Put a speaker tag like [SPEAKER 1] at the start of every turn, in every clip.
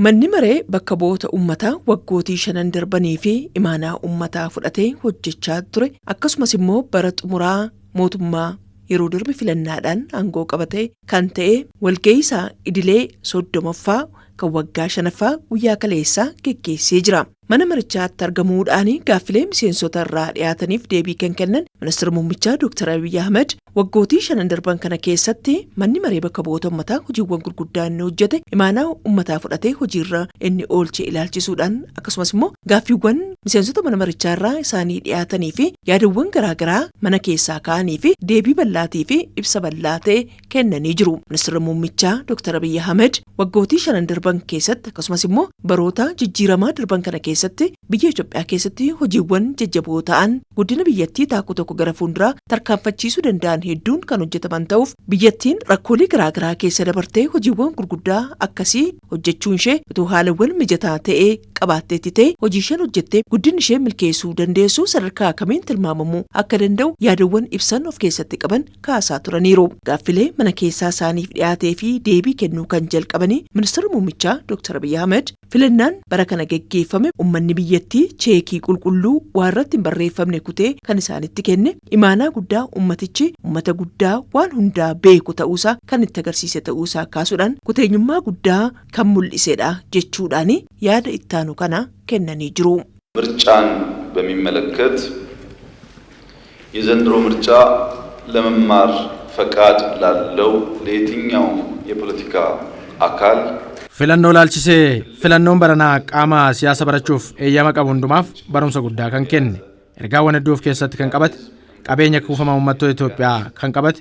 [SPEAKER 1] Manni maree bakka bu'oota uummataa waggootii shanan darbanii fi imaanaa uummataa fudhatee hojjechaa ture, akkasumas immoo bara xumuraa mootummaa yeroo darbe filannaadhaan aangoo qabate kan ta'e walga'iisaa idilee 30ffaa kan waggaa shanaffaa guyyaa kaleessaa geggeessee jira. Mana marichaatti argamuudhaan gaaffilee miseensota irraa dhiyaataniif deebii kan kennan ministeera muummichaa Dr. Abiyyi Ahmed, waggootii shanan darban kana keessatti manni maree bakka bu'oota uummataa hojiiwwan gurguddaa inni hojjete, imaanaa uummataa fudhatee hojiirra inni oolche ilaalchisuudhaan, akkasumas immoo gaaffiiwwan miseensota mana marichaa irraa isaanii dhiyaatanii fi yaadawwan garaagaraa mana keessaa ka'anii fi deebii bal'aatii fi ibsa bal'aa ta'e kennanii jiru. Ministeera muummichaa Dr. Abiyyi Ahmed waggootii shanan darban keessatti, akkasumas immoo baroota jijjiiramaa darban kana keessatti, biyya Itoophiyaa keessatti hojiiwwan jajjaboo ta'an guddina biyyattii taakuu tokko gara fuulduraa tarkaanfachiisuu danda'an hedduun kan hojjetaman ta'uuf, biyyattiin rakkoolee garaagaraa keessa dabartee hojiiwwan gurguddaa akkasii hojjechuun ishee utuu haalawwan mijataa ta'ee qabaatteetti ta'e hojii isheen hojjettee guddinni ishee milkeessuu dandeessu sadarkaa kamiin tilmaamamuu akka danda'u yaadawwan ibsan of keessatti qaban kaasaa turaniiru. Gaaffilee mana keessaa isaaniif dhiyaatee fi deebii kennuu kan jalqabanii ministeerri muummichaa Dr. Abiyyi Ahmed, filannaan bara kana geggeeffame uummanni biyyattii cheekii qulqulluu waa irratti hin barreeffamne kutee kan isaanitti kenne, imaanaa guddaa, ummatichi ummata guddaa waan hundaa beeku ta'uusaa kan itti agarsiise ta'uusaa kaasuudhaan, kuteenyummaa guddaa kan mul'isedha jechuudhaan yaada ittaanu kana kennanii jiru.
[SPEAKER 2] ምርጫን በሚመለከት የዘንድሮ ምርጫ ለመማር ፈቃድ ላለው ለየትኛውም የፖለቲካ አካል
[SPEAKER 3] Filannoo ilaalchisee filannoon baranaa qaama siyaasa barachuuf eeyyama qabu hundumaaf barumsa guddaa kan kenne, ergaawwan hedduu of keessatti kan qabate, qabeenya kuufamaa uummattoota Itoophiyaa kan qabate,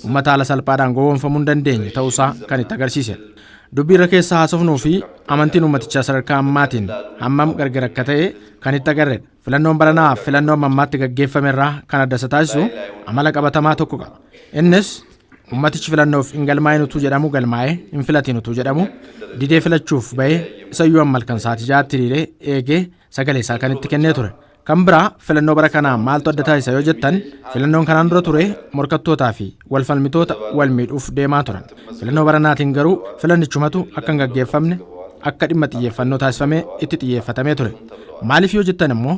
[SPEAKER 3] uummata haala salphaadhaan gowwoomfamuu hin dandeenye ta'uusaa kan itti agarsiisedha. Dubbii irra keessa haasofnuu fi amantiin uummatichaa sadarkaa ammaatiin hammam gargar akka ta'e kan itti agarredha. Filannoon baranaa filannoo amma ammaatti gaggeeffame irraa kan adda isa taasisu amala qabatamaa tokko qaba. Innis ummatichi filannoof hin galmaa'in utuu jedhamu galmaa'ee, hin filatin utuu jedhamu didee filachuuf bahee, isayyuu amma halkan sa'aatii 6tti hiriiree eegee sagalee isaa kan itti kennee ture. Kan biraa filannoo bara kanaa maaltu adda taasisa yoo jettan, filannoon kanaan dura ture morkattootaa fi walfalmitoota wal miidhuuf deemaa turan. Filannoo baranaatiin garuu filannichumatu akka hin gaggeeffamne akka dhimma xiyyeeffannoo taasifamee itti xiyyeeffatamee ture. Maaliif yoo jettan immoo,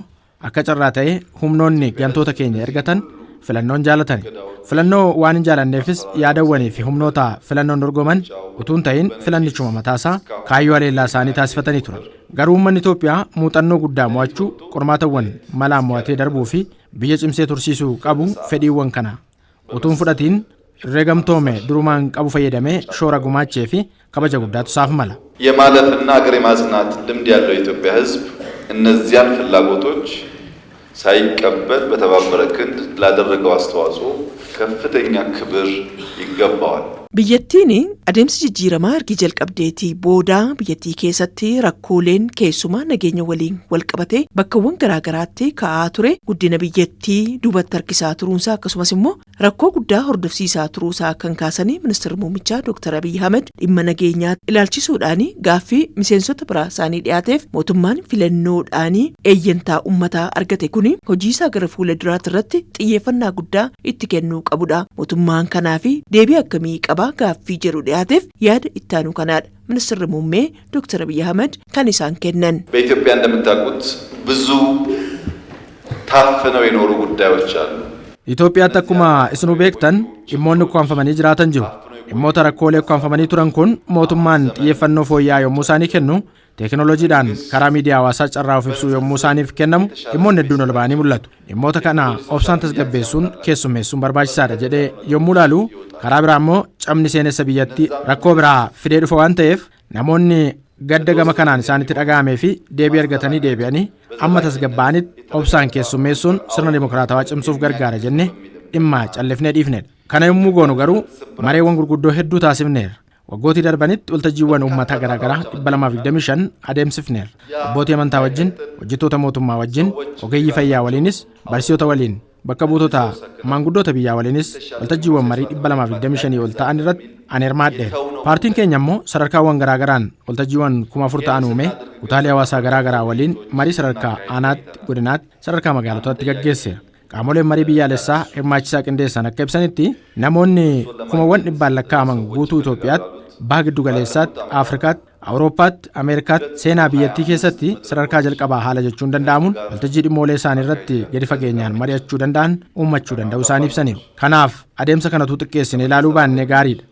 [SPEAKER 3] akka carraa ta'ee humnoonni gantoota keenya ergatan filannoon jaalatani. Filannoo waan hin jaalanneefis yaadawwanii fi humnoota filannoon dorgoman utuu hin ta'in filannichuma mataasaa kaayyoo haleellaa isaanii taasifatanii turan. Garuu uummanni Itoophiyaa muuxannoo guddaa mo'achuu, qormaatawwan malaan mo'atee darbuu fi biyya cimsee tursiisuu qabu fedhiiwwan kana utuu hin fudhatiin irree gamtoome durumaan qabu fayyadamee shoora gumaachee fi kabaja guddaatu isaaf mala.
[SPEAKER 2] የማለፍና አገር የማጽናት ልምድ ያለው የኢትዮጵያ ሕዝብ እነዚያን ፍላጎቶች ሳይቀበል በተባበረ ክንድ ላደረገው አስተዋጽኦ ከፍተኛ ክብር ይገባዋል።
[SPEAKER 1] Biyyattiin adeemsa jijjiiramaa ergi jalqabdeetii booda biyyattii keessatti rakkooleen keessumaa nageenya waliin walqabatee bakkawwan garaagaraatti ka'aa ture guddina biyyattii duubatti harkisaa turuunsaa, akkasumas immoo rakkoo guddaa hordofsiisaa turuusaa kan kaasanii ministeerri muummichaa Dr. Abiyyi Ahmed, dhimma nageenyaa ilaalchisuudhaan gaaffii miseensota biraa isaanii dhiyaateef, mootummaan filannoodhaan eeyyantaa uummataa argate kun hojiisaa gara fuula duraatti irratti xiyyeeffannaa guddaa itti kennuu qabudha. Mootummaan kanaaf deebii akkamii qaba gaaffii jedhu dhiyaateef yaada ittaanu kanaadha ministeerri muummee Dr. Abiyyi Ahmed kan isaan kennan.
[SPEAKER 2] በኢትዮጵያ እንደምታውቁት ብዙ ታፍነው የኖሩ ጉዳዮች አሉ።
[SPEAKER 3] Itoophiyaatti akkuma isinuu beektan dhimmoonni ukkaamfamanii jiraatan jiru. Dhimmoota rakkoolee ukkaamfamanii turan kun mootummaan xiyyeeffannoo fooyya'aa yommuu isaanii kennu, teekinooloojiidhaan karaa miidiyaa hawaasaa carraa of ibsuu yommuu isaaniif kennamu, dhimmoonni hedduun ol ba'anii mul'atu. Dhimmoota kana obsaan tasgabbeessuun keessummeessuun barbaachisaadha jedhee yommuu ilaalu, karaa biraa immoo cabni seenessa biyyattii rakkoo biraa fidee dhufa waan ta'eef, namoonni gadda gama kanaan isaanitti dhaga'amee fi deebii argatanii deebi'anii amma tasgabba'anitti obsaan keessummeessuun sirna dimokiraatawaa cimsuuf gargaara jenne dhimma callifnee dhiifnedha. Kana yommuu goonu garuu mareewwan gurguddoo hedduu taasifneerra. Waggootii darbanitti waltajjiiwwan uummataa garaagaraa 225 adeemsifneerra. Abbootii amantaa wajjin, hojjettoota mootummaa wajjin, ogeeyyii fayyaa waliinis, barsiisota waliin, bakka buutota maanguddoota biyyaa waliinis waltajjiiwwan marii 225 ol ta'an irratti ani hirmaadheera. Paartiin keenya immoo sadarkaawwan garaagaraan waltajjiiwwan 4000 ta'an uume, kutaalee hawaasaa garaagaraa waliin marii sadarkaa aanaatti, godinaatti, sadarkaa magaalotaatti gaggeesseera. Qaamoleen marii biyyaalessaa hirmaachisaa qindeessan akka ibsanitti, namoonni kumawwan dhibbaan lakkaa'aman guutuu Itoophiyaatti, baha giddu galeessaatti, Afrikaatti, Awurooppaatti, Ameerikaatti seenaa biyyattii keessatti sadarkaa jalqabaa haala jechuun danda'amuun waltajjii dhimmoolee isaanii irratti gadi fageenyaan mari'achuu danda'an uummachuu danda'uu isaanii ibsaniiru. Kanaaf adeemsa kanatu xiqqeessine ilaaluu baannee gaariidha.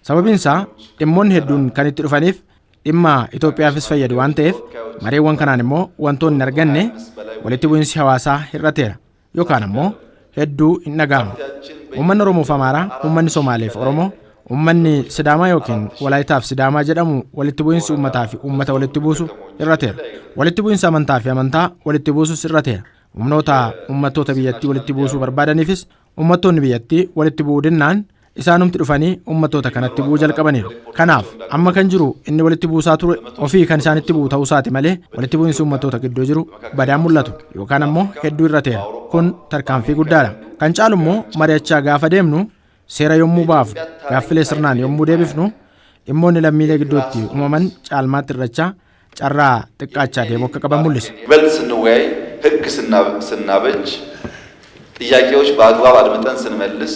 [SPEAKER 3] Sababiin isaa dhimmoonni hedduun kan itti dhufaniif dhimma Itoophiyaafis fayyadu waan ta'eef, mareewwan kanaan immoo wantoonni arganne walitti bu'iinsi hawaasaa hir'ateera yookaan ammoo hedduu hin dhaga'amu. Uummanni Oromoof Amaaraa, uummanni Somaaleef Oromoo, uummanni Sidaamaa yookiin Walaayitaaf Sidaamaa jedhamu walitti bu'iinsi uummataa fi uummata walitti buusu hir'ateera. Walitti bu'iinsa amantaa fi amantaa walitti buusus hir'ateera. Humnoota uummattoota biyyattii walitti buusuu barbaadaniifis uummattoonni biyyattii walitti bu'uu dinnaan isaanumti dhufanii uummattoota kanatti bu'uu jalqabaniiru. Kanaaf amma kan jiru inni walitti buusaa ture ofii kan isaanitti bu'u ta'uu isaati malee walitti bu'iinsi uummattoota gidduu jiru badaan mul'atu yookaan ammoo hedduu hir'ateera. Kun tarkaanfii guddaadha. Kan caalu immoo mari'achaa gaafa deemnu, seera yommuu baafnu, gaaffilee sirnaan yommuu deebifnu, dhimmoonni lammiilee gidduutti uumaman caalmaatti hir'achaa, carraa xiqqaachaa deemu akka qaban mul'isa.
[SPEAKER 2] ይበልጥ ስንወያይ፣ ሕግ ስናበጅ፣ ጥያቄዎች በአግባብ አድምጠን ስንመልስ፣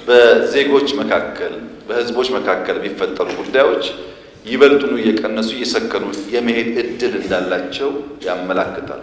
[SPEAKER 2] በዜጎች መካከል በህዝቦች መካከል የሚፈጠሩ ጉዳዮች ይበልጡኑ እየቀነሱ እየሰከኑ የመሄድ እድል እንዳላቸው ያመላክታል።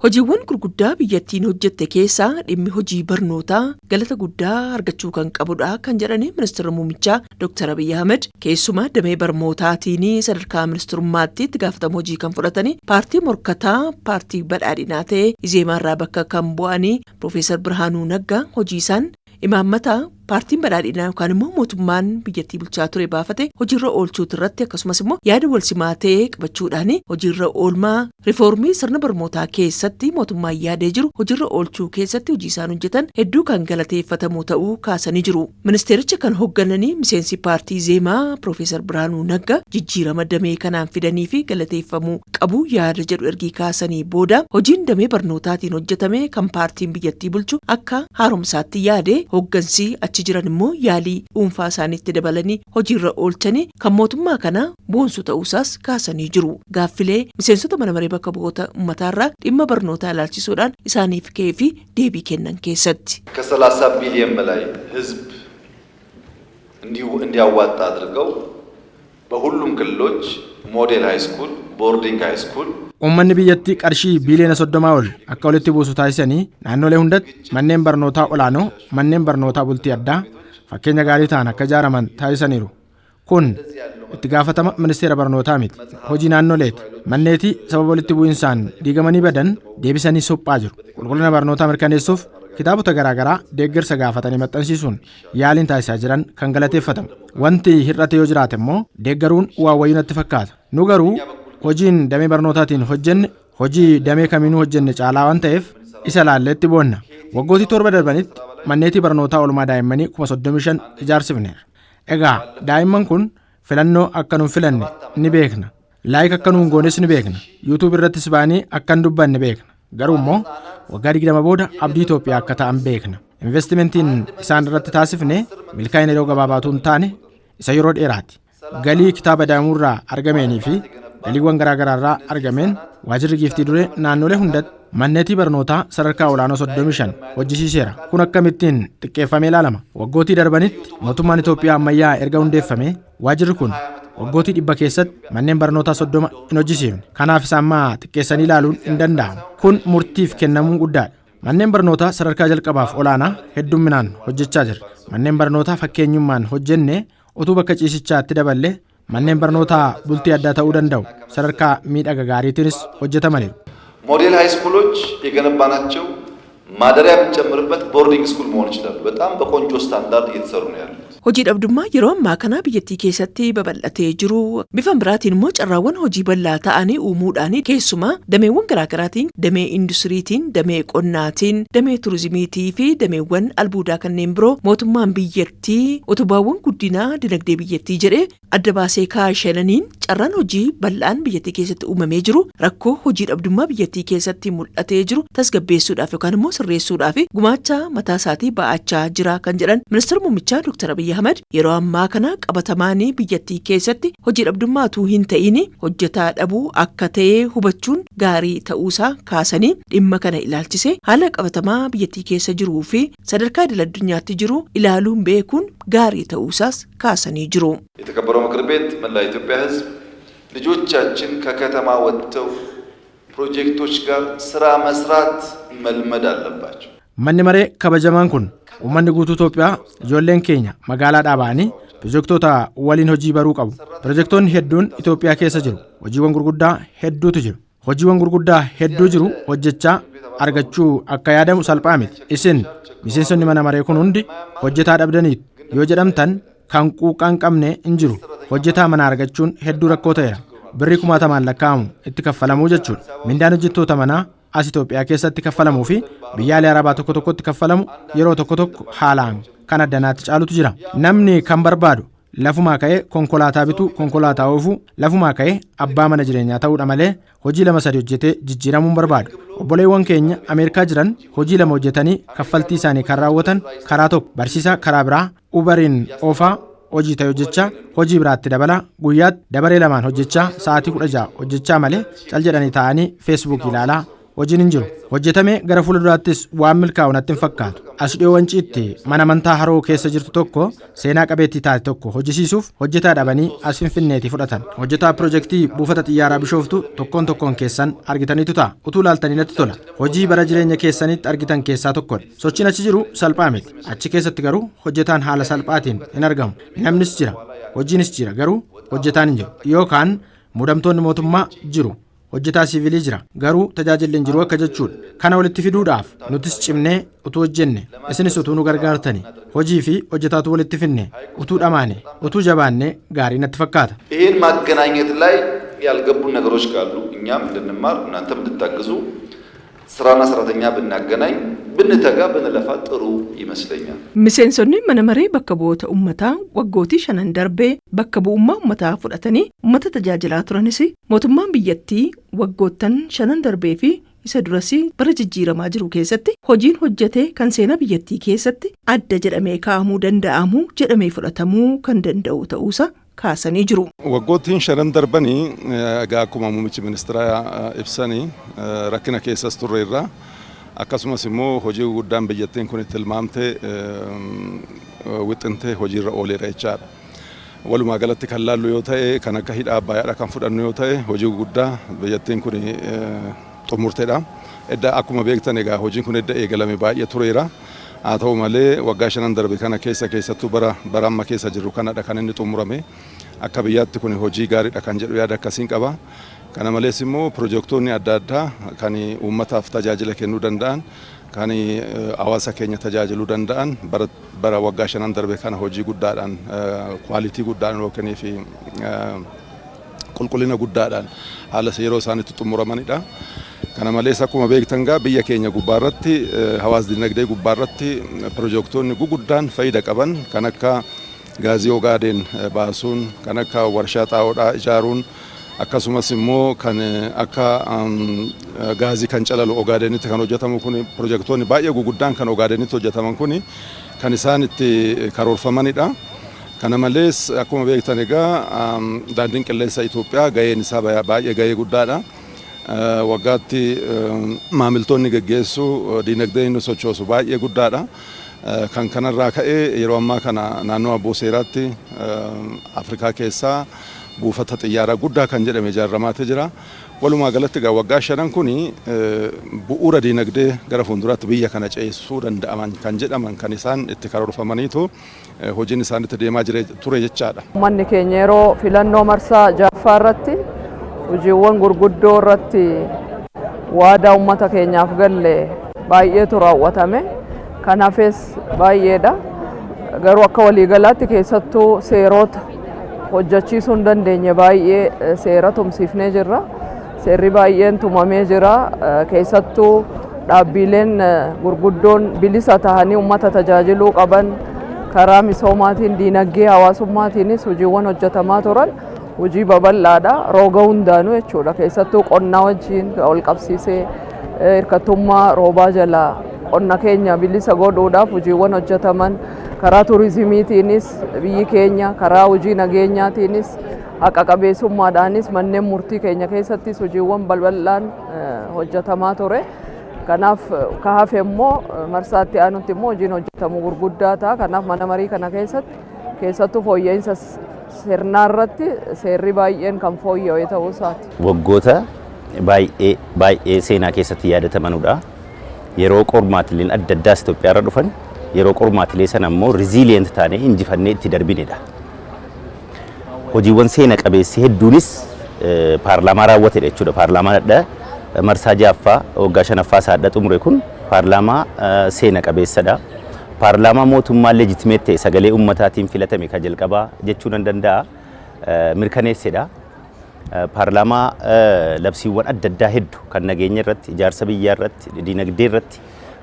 [SPEAKER 1] Hojiiwwan gurguddaa biyyattiin hojjette keessaa dhimmi hojii barnootaa galata guddaa argachuu kan qabudha kan jedhani Ministeera Muummichaa Dr. Abiyyi Ahmed, keessumaa damee barnootaatiin sadarkaa ministirummaatti itti gaafatama hojii kan fudhatanii paartii morkataa paartii badhaadhinaa ta'e Izeemaarraa bakka kan bu'anii Piroofeesar Birhaanuu Naggaa hojii isaan imaammata paartiin badhaadhinaa yookaan immoo mootummaan biyyattii bulchaa ture baafate hojiirra oolchuutu irratti, akkasumas immoo yaada walsimaa ta'e qabachuudhaan hojiirra oolmaa riifoormii sirna barnootaa keessatti mootummaan yaadee jiru hojiirra oolchuu keessatti hojii isaan hojjetan hedduu kan galateeffatamu ta'uu kaasanii jiru. Ministeericha kan hooggananii miseensi paartii Zeemaa Piroofeesar Birhaanuu Naggaa jijjiirama damee kanaan fidanii fi galateeffamuu qabu yaada jedhu ergii kaasanii booda, hojiin damee barnootaatiin hojjetame kan paartiin biyyattii bulchu akka haaromsaatti yaade, hooggansi achi jiran immoo yaalii dhuunfaa isaaniitti dabalanii hojiirra oolchanii kan mootummaa kana boonsu ta'uusaas kaasanii jiru. Gaaffilee miseensota mana maree bakka bu'oota uummataarraa dhimma barnootaa ilaalchisuudhaan isaaniif ka'ee fi deebii kennan keessatti.
[SPEAKER 2] ከሰላሳ ቢሊየን በላይ ህዝብ እንዲያዋጣ አድርገው በሁሉም ክልሎች ሞዴል ሃይ ስኩል፣ ቦርዲንግ ሃይ ስኩል
[SPEAKER 3] Uummanni biyyattii qarshii biiliyoona 30 ol akka walitti buusu taasisanii naannolee hundatti manneen barnootaa olaanoo, manneen barnootaa bultii addaa fakkeenya gaarii ta'an akka ijaaraman taasisaniiru. Kun itti gaafatama ministeera barnootaa miti. Hojii naannoleeti. Manneetii sababa walitti bu'insaan diigamanii badan deebisanii suphaa jiru. Qulqullina barnootaa mirkaneessuuf kitaabota garaagaraa deeggarsa gaafatanii maxxansiisuun yaaliin taasisaa jiran kan galateeffatamu. Wanti hir'ate yoo jiraate immoo deeggaruun waa wayyuu natti fakkaata. Nu garuu hojiin damee barnootaatiin hojjenne hojii damee kamiinuu hojjenne caalaa waan ta'eef isa laalleetti boonna. Waggootii 7 darbanitti manneetii barnootaa oolmaa daa'immanii 35,000 ijaarsifneera. Egaa daa'imman kun filannoo akka nuun filanne ni beekna. Like akka nuun goones ni beekna. YouTube irrattis ba'anii akka hin dubbanne beekna. Garuu immoo waggaa 20 booda abdii Itoophiyaa akka ta'an beekna. Investimentiin isaan irratti taasifne milkaa'ina yeroo gabaabaatu hin taane isa yeroo dheeraati. Galii kitaaba daa'imurraa argameenii fi galiiwwan garaa irraa argameen waajirri giiftii duree naannolee hundatti manneetii barnootaa sadarkaa olaanoo 35 hojjisiiseera. Kun akkamittiin xiqqeeffamee ilaalama? Waggootii darbanitti mootummaan Itoophiyaa ammayyaa erga hundeeffame waajirri kun waggootii 100 keessatti manneen barnootaa 30 hin hojjisiifne. Kanaaf isa ammaa xiqqeessanii ilaaluun hin danda'amu. Kun murtiif kennamuu guddaadha. Manneen barnootaa sadarkaa jalqabaaf olaanaa heddumminaan hojjechaa jira. Manneen barnootaa fakkeenyummaan hojjenne utuu bakka ciisichaatti daballee manneen barnootaa bultii addaa ta'uu danda'u, sadarkaa miidhaga gaariitiinis hojjetamaniiru.
[SPEAKER 2] ሞዴል ሃይ ስኩሎች የገነባናቸው ማደሪያ ብንጨምርበት ቦርዲንግ ስኩል መሆን ይችላሉ። በጣም በቆንጆ ስታንዳርድ እየተሰሩ ነው ያሉት።
[SPEAKER 1] Hojii dhabdummaa yeroo ammaa kana biyyattii keessatti babal'atee jiru bifa biraatiin immoo carraawwan hojii bal'aa ta'anii uumuudhaan, keessumaa dameewwan garaagaraatiin, damee industiriitiin, damee qonnaatiin, damee turizimiitii fi dameewwan albuudaa kanneen biroo mootummaan biyyattii utubaawwan guddinaa dinagdee biyyattii jedhee adda baasee kaashananiin carraan hojii bal'aan biyyattii keessatti uumamee jiru rakkoo hojii dhabdummaa biyyattii keessatti mul'atee jiru tasgabbeessuudhaaf yookaan immoo sirreessuudhaaf gumaacha mataa isaatii ba'achaa jira kan jedhan ministeera muummichaa Dr. Abiyyi Ahmad yeroo ammaa kana qabatamaanii biyyattii keessatti hojii dhabdummaatu hin ta'in hojjetaa dhabuu akka ta'e hubachuun gaarii ta'uusaa kaasanii, dhimma kana ilaalchise haala qabatamaa biyyattii keessa jiruu fi sadarkaa idil addunyaatti jiru ilaaluun beekuun gaarii ta'uusaas kaasanii jiru.
[SPEAKER 2] የተከበረው ምክር ቤት፣ መላ የኢትዮጵያ ሕዝብ፣ ልጆቻችን ከከተማ ወጥተው ፕሮጀክቶች ጋር ስራ መስራት መልመድ አለባቸው።
[SPEAKER 3] Manni maree kabajamaan kun, uummanni guutuu Itoophiyaa, ijoolleen keenya magaalaadhaa ba'anii pirojektoota waliin hojii baruu qabu. Pirojektoonni hedduun Itoophiyaa keessa jiru. Hojiiwwan gurguddaa hedduutu jiru. Hojiiwwan gurguddaa hedduu jiru hojjechaa argachuu akka yaadamu salphaa miti. Isin miseensonni mana maree kun hundi hojjetaa dhabdaniitu yoo jedhamtan kan quuqqaa hin qabne hin jiru. Hojjetaa mana argachuun hedduu rakkoo ta'eera. Birrii kumaatamaan lakkaa'amu itti kaffalamuu jechuudha. Mindaan hojjettoota manaa as Itoophiyaa keessatti kaffalamuu fi biyyaalee Arabaa tokko tokkotti kaffalamu yeroo tokko tokko haalaan kan addanaatti caalutu jira. Namni kan barbaadu lafumaa ka'ee konkolaataa bituu, konkolaataa oofuu, lafumaa ka'ee abbaa mana jireenyaa ta'uudha malee hojii lama sadi hojjetee jijjiiramuu hin barbaadu. Obboleewwan keenya Ameerikaa jiran hojii lama hojjetanii kaffaltii isaanii kan raawwatan, karaa tokko barsiisaa, karaa biraa Uberiin oofaa, hojii ta'e hojjechaa hojii biraatti dabalaa, guyyaatti dabaree lamaan hojjechaa, sa'aatii 16 hojjechaa malee cal jedhanii taa'anii Feesbuuk ilaalaa hojiin hin jiru. Hojjetamee gara fuula duraattis waan milkaa'u natti hin fakkaatu. As dhiyoo Wanciitti mana amantaa haroo keessa jirtu tokko, seenaa qabeettii taate tokko hojjisiisuuf hojjetaa dhabanii as Finfinneetii fudhatan. Hojjetaa pirojektii buufata xiyyaaraa Bishooftu tokkoon tokkoon keessan argitaniitu ta'a. Utuu laaltanii natti tola. Hojii bara jireenya keessanitti argitan keessaa tokkodha. Sochiin achi jiru salphaa miti. Achi keessatti garuu hojjetaan haala salphaatiin hin argamu. Namnis jira, hojiinis jira, garuu hojjetaan hin jiru. Yookaan muudamtoonni mootummaa jiru. Hojjetaa siivilii jira, garuu tajaajilli hin jiru akka jechuudha. Kana walitti fiduudhaaf nutis cimnee utuu hojjenne, isinis utuu nu gargaartani, hojii fi hojjetaatu walitti finne, utuu dhamaane, utuu jabaanne gaarii natti fakkaata.
[SPEAKER 2] ይህን ማገናኘት ላይ ያልገቡን ነገሮች ካሉ እኛም እንድንማር እናንተም እንድታግዙ ስራና ሰራተኛ ብናገናኝ፣ ብንተጋ፣ ብንለፋ ጥሩ ይመስለኛል።
[SPEAKER 1] Miseensonni mana maree bakka bu'oota uummataa waggootii shanan darbee bakka bu'ummaa uummataa fudhatanii uummata tajaajilaa turanis, mootummaan biyyattii waggoottan shanan darbee fi isa duras bara jijjiiramaa jiru keessatti hojiin hojjete kan seenaa biyyattii keessatti adda jedhamee kaa'amuu danda'amu jedhamee fudhatamuu kan danda'u ta'uusa kaasanii jiru.
[SPEAKER 4] Waggoottiin shanan darbanii egaa akkuma muummichi ministeeraa ibsanii rakkina keessas turreerra. Akkasumas immoo hojii guddaan biyyattiin kun itti tilmaamtee wixintee hojiirra ooleera jechaadha. Walumaa galatti kan laallu yoo ta'e, kan akka hidha Abbayyaadha kan fudhannu yoo ta'e, hojii guddaa biyyattiin kun xumurteedha. Edda akkuma beektan egaa hojiin kun edda eegalame baay'ee tureera. Haa ta'u malee waggaa shanan darbe kana keessa, keessattuu bara amma keessa jirru kanadha kan inni xumurame. Akka biyyaatti kun hojii gaariidha kan jedhu yaada akkasiin qaba. Kana malees immoo pirojektoonni adda addaa kan uummataaf tajaajila kennuu danda'an, kan hawaasa keenya tajaajiluu danda'an bara waggaa shanan darbe kana hojii guddaadhaan, quality guddaadhaan yookiin fi qulqullina guddaadhaan haala yeroo isaan itti xumuramanidha. Kana malees akkuma beektan gaa biyya keenya gubbaarratti, hawaas dinagdee gubbaarratti pirojektoonni guguddaan faayidaa qaban kan akka gaazii Ogaadeen baasuun, kan akka warshaa xaa'oodhaa ijaaruun, akkasumas immoo kan akka gaazii kan calalu Ogaadeenitti kan hojjetamu kun, pirojektoonni baay'ee guguddaan kan Ogaadeenitti hojjetaman kun kan isaan itti karoorfamanidha. Kana malees akkuma beektan egaa daandiin qilleensa Itoophiyaa gaheen isaa baay'ee gahee guddaadha. Waggaatti maamiltoonni geggeessu, diinagdee inni sochoosu baay'ee guddaadha. Kan kanarraa ka'ee yeroo ammaa kana naannoo Abboo Seeraatti Afrikaa keessaa buufata xiyyaaraa guddaa kan jedhame ijaaramaatee jira. Walumaa galatti egaa waggaa shanan kun bu'uura diinagdee gara fuulduraatti biyya kana ceesisuu danda'aman kan jedhaman kan isaan itti karoorfamaniitu hojiin isaan itti deemaa ture jechaadha.
[SPEAKER 5] Uummanni keenya yeroo filannoo marsaa ja'affaa irratti hojiiwwan gurguddoo irratti waadaa uummata keenyaaf galle baay'eetu raawwatame. Kan hafes baay'eedha. Garuu akka waliigalaatti keessattuu seerota hojjechiisuu hin dandeenye baay'ee seera tumsiifnee jirra. Seerri baay'een tumamee jira. Keessattuu dhaabbileen gurguddoon bilisa tahanii uummata tajaajiluu qaban, karaa misoomaatiin, diinagdee hawaasummaatiinis hojiiwwan hojjetamaa turan hojii babal'aadha. Rooga hundaanuu jechuudha. Keessattuu qonnaa wajjin wal qabsiisee hirkattummaa roobaa jalaa qonna keenya bilisa godhuudhaaf hojiiwwan hojjetaman, Karaa turizimiitiinis, biyyi keenya karaa hojii nageenyaatiinis, haqa qabeessummaadhaanis, manneen murtii keenya keessattis hojiiwwan balbal'aan hojjetamaa ture. Kanaaf ka hafe immoo marsaatti aanutti immoo hojiin hojjetamu gurguddaa ta'a. Kanaaf mana marii kana keessatti keessattuu fooyya'insa sirnaa irratti seerri baay'een kan fooyya'e ta'uu isaati.
[SPEAKER 6] Waggoota baay'ee baay'ee seenaa keessatti yaadatamanudha. Yeroo qormaatileen adda addaas Itoophiyaa irra dhufan, yeroo qormaatilee sana immoo resilient taanee injifannee itti darbinedha. Hojiiwwan seena qabeessi hedduunis paarlaamaa raawwatedha jechuudha. Paarlaamaan adda marsaa ja'affaa waggaa shanaffaa isaa adda xumure kun paarlaamaa seena qabeessadha. Paarlaamaa mootummaa legitimate ta'e, sagalee uummataatiin filatame kan jalqabaa jechuu nan danda'a, mirkaneessedha. Paarlaamaa labsiiwwan adda addaa hedduu kan nageenya irratti, ijaarsa biyyaa irratti, dinagdee irratti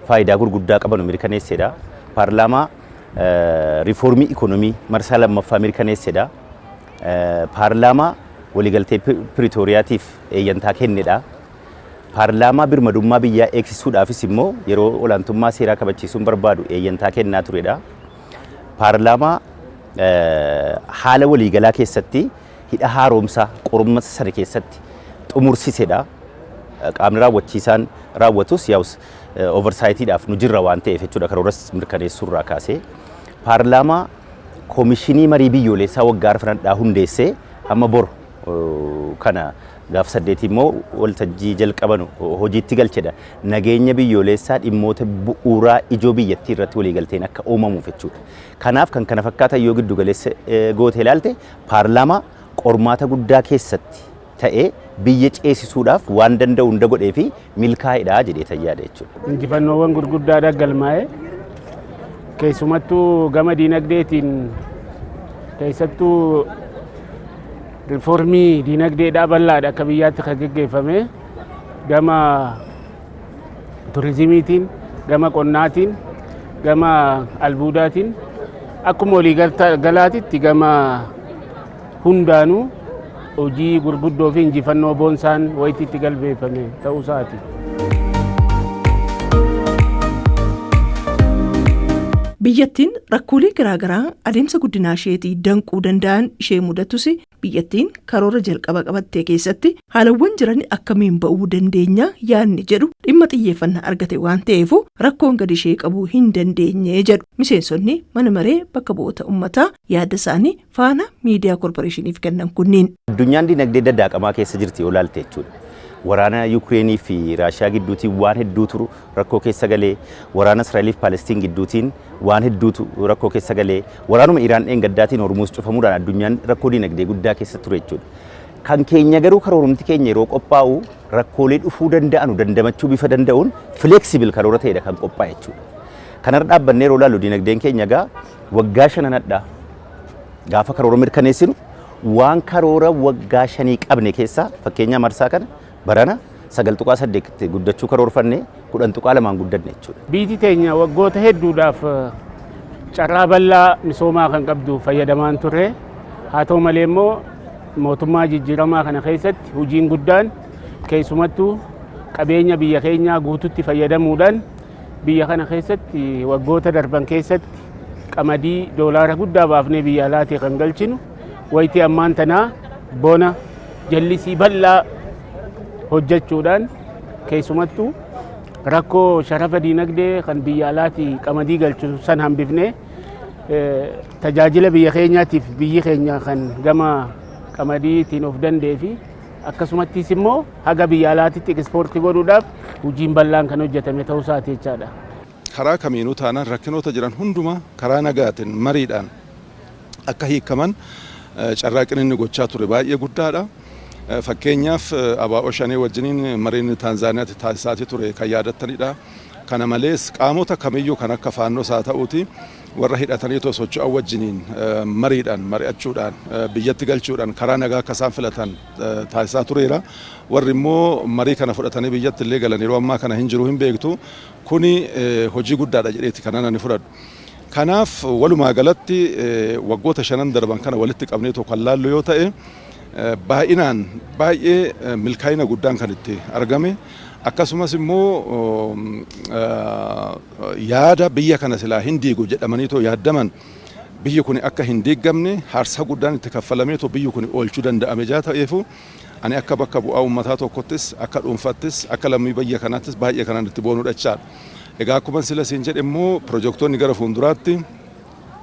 [SPEAKER 6] faayidaa gurguddaa qabanu mirkaneessedha. Paarlaamaa riifoormii ikonomii marsaa lammaffaa mirkaneessedha. Paarlaamaa waliigaltee Piriitooriyaatiif eeyyantaa kennedha. Paarlaamaa birmadummaa biyyaa eegsisuudhaafis immoo yeroo olaantummaa seeraa kabachiisuun barbaadu eeyyantaa kennaa turedha. Paarlaamaa haala waliigalaa keessatti hidha haaromsaa qormaata sana keessatti xumursisedha. Qaamni raawwachiisaan raawwatus yaa'us oversightiidhaaf nu jirra waan ta'eef jechuudha, karooras mirkaneessuurraa kaasee. Paarlaamaa koomishinii marii biyyoolessaa waggaa arfanadhaa hundeessee amma boru kana gaaf 8 immoo waltajjii jalqabanu hojiitti galchedha. Nageenya biyyoolessaa, dhimmoota bu'uuraa ijoo biyyattii irratti waliigalteen akka uumamuuf jechuudha. Kanaaf kan kana fakkaatan yoo giddu galeessa goote ilaalte, paarlaamaa qormaata guddaa keessatti ta'ee biyya ceesisuudhaaf waan danda'u hunda godhee fi milkaa'edha jedhee tayyaadha jechuudha.
[SPEAKER 7] Injifannoowwan gurguddaadha galmaa'e, keessumattuu gama diinagdeetiin, keessattuu riifoormii diinagdeedhaa bal'aadha akka biyyaatti kan geggeeffame, gama turizimiitiin, gama qonnaatiin, gama albuudaatiin, akkuma walii galaatitti gama hundaanuu hojii gurguddoo fi injifannoo boonsaan wayitii itti galmeeffame ta'uu isaati.
[SPEAKER 1] Biyyattiin rakkoolee garaagaraa adeemsa guddinaa isheetii danquu danda'an ishee mudatus, biyyattiin karoora jalqaba qabattee keessatti haalawwan jiran akkamiin ba'uu dandeenya yaadni jedhu dhimma xiyyeeffannaa argate waan ta'eef, rakkoon gadi ishee qabuu hin dandeenye jedhu miseensonni mana maree bakka bu'oota uummataa yaada isaanii Faana Miidiyaa Koorporeeshiniif kennan kunniin.
[SPEAKER 6] Addunyaan dinagdee daddaaqamaa keessa jirti yoo ilaalte jechuudha. Waraana Yukireenii fi Raashiyaa gidduutiin waan hedduutu rakkoo keessa galee, waraana Israa'elii fi Paalestiin gidduutiin waan hedduutu rakkoo keessa galee, waraanuma Iraan dheengaddaatiin Hormuuz cufamuudhaan addunyaan rakkoo dinagdee guddaa keessa ture jechuudha. Kan keenya garuu karoorumti keenya yeroo qophaa'u rakkoolee dhufuu danda'anu dandamachuu bifa danda'uun flexible karoora ta'edha kan qophaa'e jechuudha. Kanarra dhaabbannee yeroo ilaallu, dinagdeen keenya egaa waggaa shananadha gaafa karoora mirkaneessinu, waan karoora waggaa 5 qabne keessaa, fakkeenya marsaa kana barana 9.8 guddachuu karoorfanne, 10.2n guddanne jechuudha.
[SPEAKER 7] Biyyi teenya waggoota hedduudhaaf carraa bal'aa misoomaa kan qabdu fayyadamaan turre. Haa ta'u malee immoo mootummaa jijjiiramaa kana keessatti hojiin guddaan, keessumattuu qabeenya biyya keenyaa guututti fayyadamuudhaan, biyya kana keessatti waggoota darban keessatti qamadii doolaara guddaa baafnee biyya alaatii kan galchinu, wayitii ammaan tanaa bona jallisii bal'aa hojjechuudhaan, keessumattuu rakkoo sharafa diinagdee kan biyya alaatii qamadii galchu san hambifnee, tajaajila biyya keenyaatiif biyyi keenya kan gama qamadiitiin of danda'ee fi akkasumattis immoo haga biyya alaatitti ekspoortii godhuudhaaf hojiin bal'aan kan hojjetame ta'uu isaati jechaadha.
[SPEAKER 4] Karaa kamiinuu taanaan rakkinoota jiran hundumaa karaa nagaatiin mariidhaan akka hiikaman carraaqqiin inni gochaa ture baay'ee guddaadha. Fakkeenyaaf, ABO Shanee wajjiniin mariin Taanzaaniyaatti taasisaatii ture kan yaadattanidha. Kana malees qaamota kamiyyuu kan akka Faannoos haa ta'uuti warra hidhatanii otoo socho'an wajjiniin mariidhaan, mari'achuudhaan, biyyatti galchuudhaan karaa nagaa akka isaan filatan taasisaa tureera. Warri immoo marii kana fudhatanii biyyatti illee galan yeroo ammaa kana hin jiru, hin beektu. Kuni hojii guddaadha jedheeti kanan ani fudhadhu. Kanaaf walumaa galatti waggoota shanan darban kana walitti qabnee tokko kan laallu yoo ta'e, baay'inaan baay'ee milkaa'ina guddaan kan itti argame, Akkasumas immoo yaada biyya kana silaa hin diigu jedhamaniitoo yaaddaman biyyi kun akka hin diigamne haarsaa guddaan itti kaffalameetoo biyyi kun oolchuu danda'ame jaa ta'eefu, ani akka bakka bu'aa uummataa tokkottis, akka dhuunfattis, akka lammii biyya kanaattis baay'ee kanaan itti boonuudha jechaadha. Egaa akkuma sila siin jedhe immoo, pirojektoonni gara fuulduraatti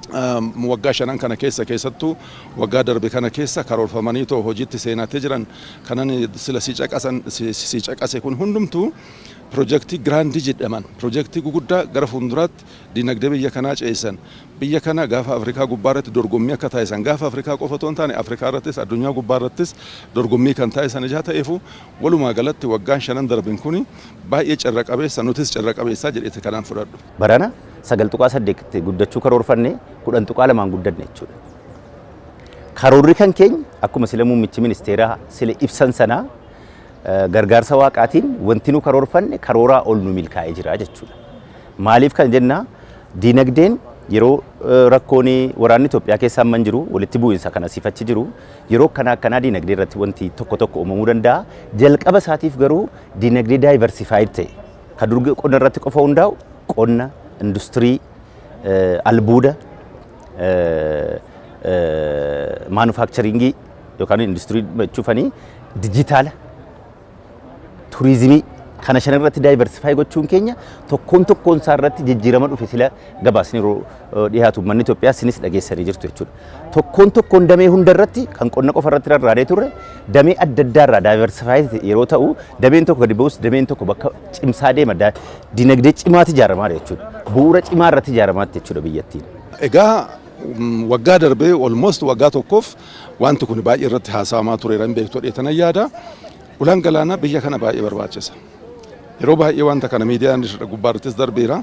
[SPEAKER 4] waggaa 5n kana keessa, keessattuu waggaa darbe kana keessa karoorfamanii too hojiitti seenatee jiran kanan sila si caqase kun hundumtuu pirojektii grand jedhaman, pirojektii guguddaa gara fuulduraatti dinagdee biyya kanaa ceesisan, biyya kana gaafa Afrikaa gubbaa irratti dorgommii akka taasisan, gaafa Afrikaa qofa otoo hin taane Afrikaa irrattis addunyaa gubbaa irrattis dorgommii kan taasisan ijaa ta'eefu, walumaa galatti waggaan 5n darben kun baay'ee carra qabeessa, nutis carra qabeessaa jedheeti kanaan fudhadhu.
[SPEAKER 6] Barana 9.8 guddachuu karoorfanne, 10.2n guddanne jechuudha. Karoorri kan keenya akkuma sila muummichi ministeeraa sila ibsan sanaa, gargaarsa waaqaatiin wanti nu karoorfanne karooraa ol nu milkaa'ee jira jechuudha. Maaliif kan jennaa, diinagdeen yeroo rakkoon waraanni Itoophiyaa keessa amman jiru, walitti bu'iinsa kana sifachi jiru, yeroo akkanaa akkanaa diinagdee irratti wanti tokko tokko uumamuu danda'a. Jalqaba isaatiif garuu diinagdee diversified ta'e, kan dur qonna irratti qofa hundaa'u, qonna, industirii, albuuda, manufacturing yookaan industirii jechuufanii, dijitaala, turizimii, kana shan irratti diversify gochuun keenya tokkoon tokkoon isaa irratti jijjiirama dhufe sila gabaasni yeroo dhiyaatu uummanni Itoophiyaa sinis dhageessanii jirtu jechuudha. Tokkoon tokkoon damee hunda irratti, kan qonna qofa irratti rarraanee turre, damee adda addaa irraa diversify yeroo ta'u, dameen tokko gadi ba'us dameen tokko bakka cimsaa deema, dinagdee cimaatti ijaaramaa jechuudha. Bu'uura cimaa irratti ijaaramaatti jechuudha biyyattiin.
[SPEAKER 4] Egaa waggaa darbee almost waggaa tokkoof wanti kun baay'ee irratti haasawamaa tureera, hin beektu dheetanan yaada. Ulaan galaanaa biyya kana baay'ee barbaachisa. Yeroo baay'ee wanta kana miidiyaan gubbaa irrattis darbeera.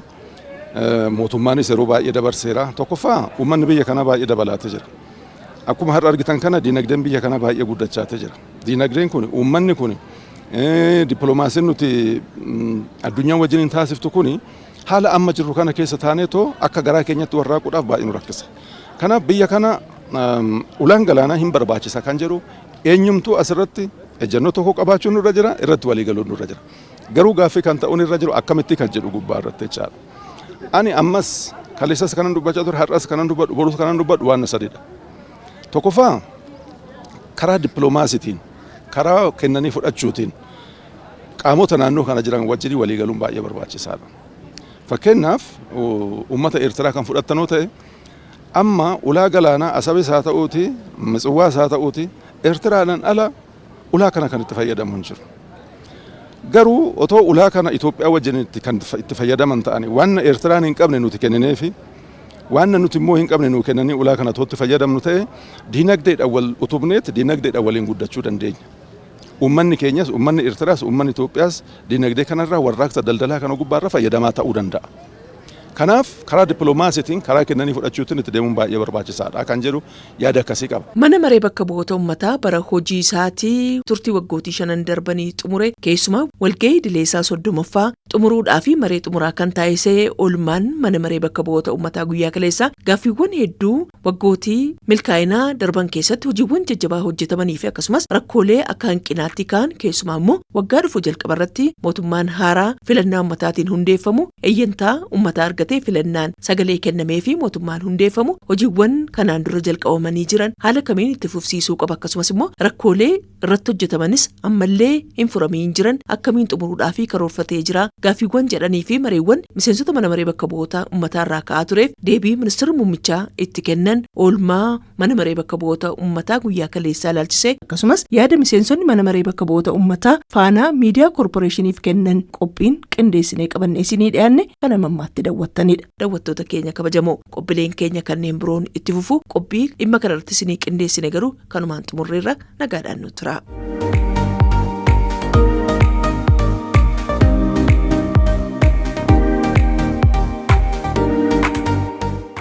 [SPEAKER 4] Mootummaanis yeroo baay'ee dabarseera. Tokkoffaa, uummanni biyya kanaa baay'ee dabalaatee jira. Akkuma har'a argitan kana diinagdeen biyya kanaa baay'ee guddachaa jira. Diinagdeen kun, uummanni kun, dippiloomaasiin nuti addunyaa wajjin hin taasiftu kun haala amma jirru kana keessa taaneetoo akka garaa keenyatti warraaquudhaaf baay'ee nu rakkisa. Kanaaf biyya kana ulaan galaanaa hin barbaachisa kan jedhu eenyumtuu asirratti ejjennoo tokko qabaachuun nurra jira, irratti walii galuun nurra jira. Garuu gaaffii kan ta'uun irra jiru akkamitti kan jedhu gubbaa irratti jechaadha. Ani ammas kaleessas kanan dubbachaa ture, har'as kanan dubbadhu, borus kanan dubbadhu waan sadidha. Tokkoffaa, karaa dippiloomaasiitiin, karaa kennanii fudhachuutiin qaamota naannoo kana jiran wajjin walii galuun baay'ee barbaachisaadha. Fakkeenyaaf, uummata Eertiraa kan fudhattanoo ta'e, amma ulaa galaanaa Asabis haa ta'uuti, Mitsawwaas haa ta'uuti, Eertiraadhaan ala ulaa kana kan itti fayyadamu hin jiru. Garuu otoo ulaa kana Itoophiyaa wajjin kan itti fayyadaman ta'anii, waan Eertiraan hin qabne nuti kennineefi waan nuti immoo hin qabne nuu kennanii ulaa kana otoo itti fayyadamnu ta'e, diinagdeedhaan wal utubneet diinagdeedhaan waliin guddachuu dandeenya. Uummanni keenyas, uummanni Eertiraas, uummanni Itoophiyaas diinagdee kanarraa, warraaqsa daldalaa kana gubbaarra fayyadamaa ta'uu danda'a. Kanaaf karaa dippiloomaasiitiin, karaa kennanii fudhachuutiin itti deemuun baay'ee barbaachisaadha kan jedhu yaada akkasii qaba.
[SPEAKER 1] Mana maree bakka bu'oota uummataa bara hojii isaatii turtii waggootii 5n darbanii xumure, keessumaa walgahii idilee isaa 30ffaa xumuruudhaa fi maree xumuraa kan taasise oolmaan mana maree bakka bu'oota uummataa guyyaa kaleessaa gaaffiiwwan hedduu waggootii milkaa'inaa darban keessatti hojiiwwan jajjabaa hojjetamanii fi akkasumas rakkoolee akka hanqinaatti ka'an, keessumaa immoo waggaa dhufu jalqaba irratti mootummaan haaraa filannaa uummataatiin hundeeffamu, eeyyantaa uummataa argatee filannaan sagalee kennamee fi mootummaan hundeeffamu, hojiiwwan kanaan dura jalqabamanii jiran haala kamiin itti fufsiisuu qaba, akkasumas immoo rakkoolee irratti hojjetamanis ammallee hin furamiin jiran akkamiin xumuruudhaa fi karoorfatee jira gaaffiiwwan jedhanii fi mareewwan miseensota mana maree bakka bu'oota uummataa irraa ka'aa tureef deebii ministeerri muummichaa itti kennan, oolmaa mana maree bakka bu'oota uummataa guyyaa kaleessaa ilaalchisee, akkasumas yaada miseensonni mana maree bakka bu'oota uummataa Faanaa Miidiyaa Koorporeeshiniif kennan qophiin qindeessinee qabannee isinii dhiyaanne kana mammaatti daawwattanidha. Daawwattoota keenya kabajamoo, qophiileen keenya kanneen biroon itti fufu. Qophii dhimma kanarratti isinii qindeessine garuu kanumaan xumurreerra. Nagaadhaan nu tura.